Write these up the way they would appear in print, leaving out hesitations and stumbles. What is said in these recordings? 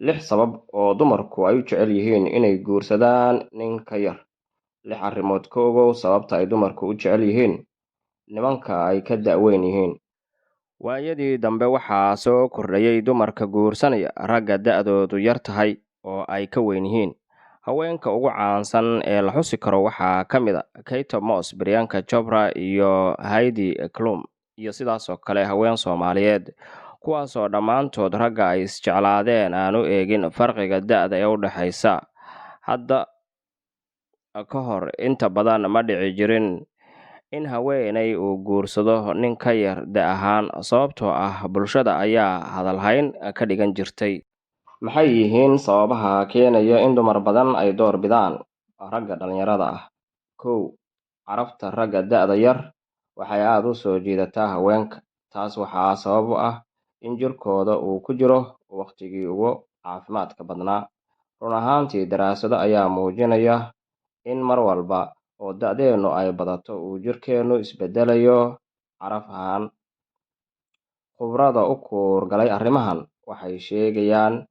Lix sabab oo dumarku ay u jecel yihiin inay guursadaan nin ka yar. Lix arrimood ka ogow sababta ay dumarku u jecel yihiin nimanka ay ka da'weyn yihiin. Waayadii dambe waxaa soo kordhayay dumarka guursanaya ragga da'doodu yar tahay oo ay ka weyn yihiin. Haweenka ugu caansan ee la xusi karo waxaa ka mid ah Kate Moss, Priyanka Chopra iyo Heidi Klum, iyo sidaasoo kale haween Soomaaliyeed, kuwaasoo dhammaantood ragga ay isjeclaadeen aan u eegin farqiga da'da ee u dhexaysa. Hadda ka hor inta badan ma dhici jirin in haweeney uu guursado nin ka yar da' ahaan, sababtoo ah bulshada ayaa hadalhayn ka dhigan jirtay. Maxay yihiin sababaha keenaya in dumar badan ay door bidaan ragga dhalinyarada ah? 1. Carafta ragga da'da yar waxay aad u soo jiidataa haweenka. Taas waxaa sabab u ah in jirkooda uu ku jiro waqtigii ugu caafimaadka badnaa. Run ahaantii, daraasado ayaa muujinaya in mar walba oo da'deennu ay badato uu jirkeennu isbedelayo caraf ahaan. Khubarada u kuur galay arrimahan waxay sheegayaan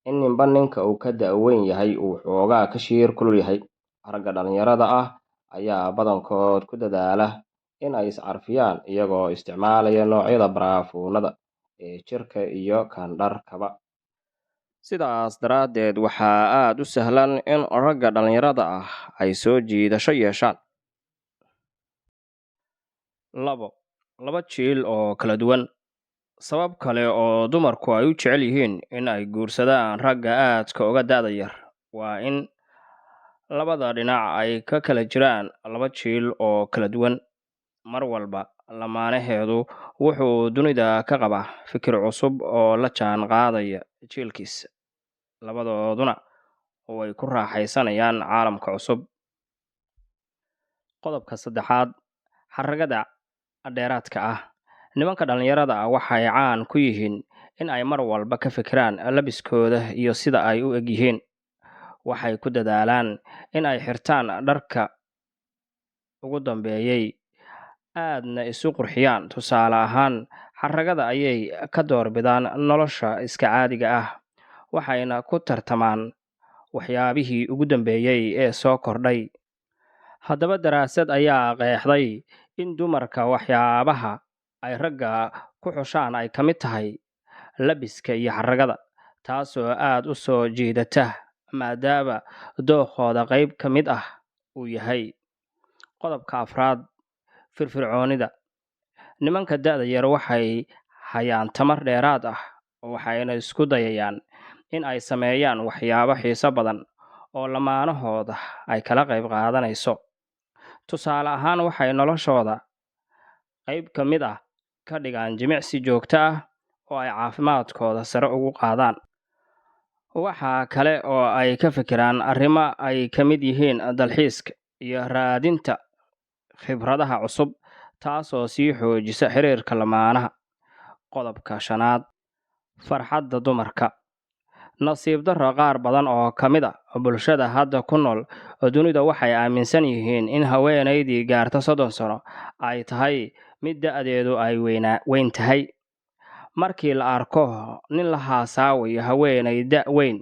in ninba ninka uu ka da'weyn yahay uu xoogaa ka shiir kulul yahay. Ragga dhalinyarada ah ayaa badankood ku dadaala in ay is-carfiyaan iyagoo isticmaalaya noocyada baraafuunada ee jirka iyo kan dharkaba. Sidaas daraaddeed, waxaa aad u sahlan in ragga dhalinyarada ah ay soo jiidasho yeeshaan. 2. Laba jiil oo kala duwan. Sabab kale oo dumarku ay u jecel yihiin in ay guursadaan ragga aadka uga da'da yar waa in labada dhinac ay ka kala jiraan laba jiil oo kala duwan. Mar walba lamaanaheedu wuxuu dunida ka qabaa fikir cusub oo la jaan qaadaya jiilkiisa, labadooduna way ku raaxaysanayaan caalamka cusub. Qodobka saddexaad, xaragada dheeraadka ah. Nimanka dhalinyarada ah waxay caan ku yihiin in ay mar walba ka fikiraan labiskooda iyo sida ay u eg yihiin. Waxay ku dadaalaan in ay xirtaan dharka ugu dambeeyay, aadna isu qurxiyaan. Tusaale ahaan, xaragada ayay ka doorbidaan nolosha iska caadiga ah, waxayna ku tartamaan waxyaabihii ugu dambeeyay ee soo kordhay. Haddaba, daraasad ayaa qeexday in dumarka waxyaabaha ay ragga ku xushaan ay ka mid tahay labiska iyo xaragada, taasoo aad u soo jiidata maadaama dookooda qayb ka mid ah uu yahay. Qodobka afraad, firfircoonida. Nimanka da'da yar waxay hayaan tamar dheeraad ah, waxayna isku dayayaan in ay sameeyaan waxyaabo xiiso badan oo lamaanahooda ay kala qayb qaadanayso. Tusaale ahaan, waxay noloshooda qayb ka mid ah ka dhigaan jimicsi joogto ah oo ay caafimaadkooda sare ugu qaadaan. Waxaa kale oo ay ka fikiraan arrimo ay ka mid yihiin dalxiiska iyo raadinta khibradaha cusub, taasoo sii xoojisa xiriirka lamaanaha. Qodobka shanaad, farxadda dumarka. Nasiib darro, qaar badan oo ka mid ah bulshada hadda ku nool dunida waxay aaminsan yihiin in haweeneydii gaarta 30 sano ay tahay mid da'deedu ay weyn tahay. Markii la arko nin la haasaawayo haweeney da' weyn,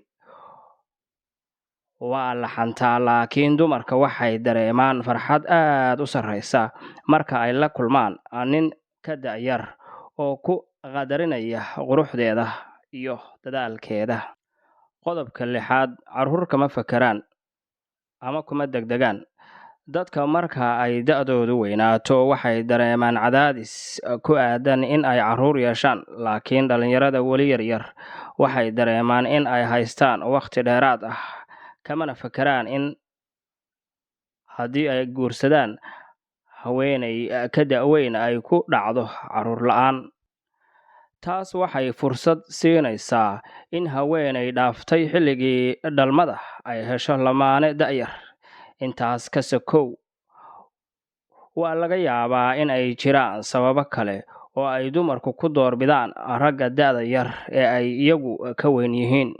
waa la xantaa, laakiin dumarka waxay dareemaan farxad aad u sarreysa marka ay la kulmaan nin ka da'yar oo ku qadarinaya quruxdeeda iyo dadaalkeeda. Qodobka lixaad, carruur kama fakeraan ama kuma degdegaan. Dadka marka ay da'doodu weynaato waxay dareemaan cadaadis ku aadan in ay carruur yeeshaan, laakiin dhalinyarada weli yaryar waxay dareemaan in ay haystaan waqti dheeraad ah, kamana fakeraan in haddii ay guursadaan haweeney ka da'weyn ay ku dhacdo carruur la'aan. Taas waxay fursad siinaysaa in haweeney dhaaftay xilligii dhalmada ay hesho lamaane da'yar. Intaas ka sokow, waa laga yaabaa in ay jiraan sababo kale oo ay dumarku ku doorbidaan ragga da'da yar ee ay iyagu ka weyn yihiin.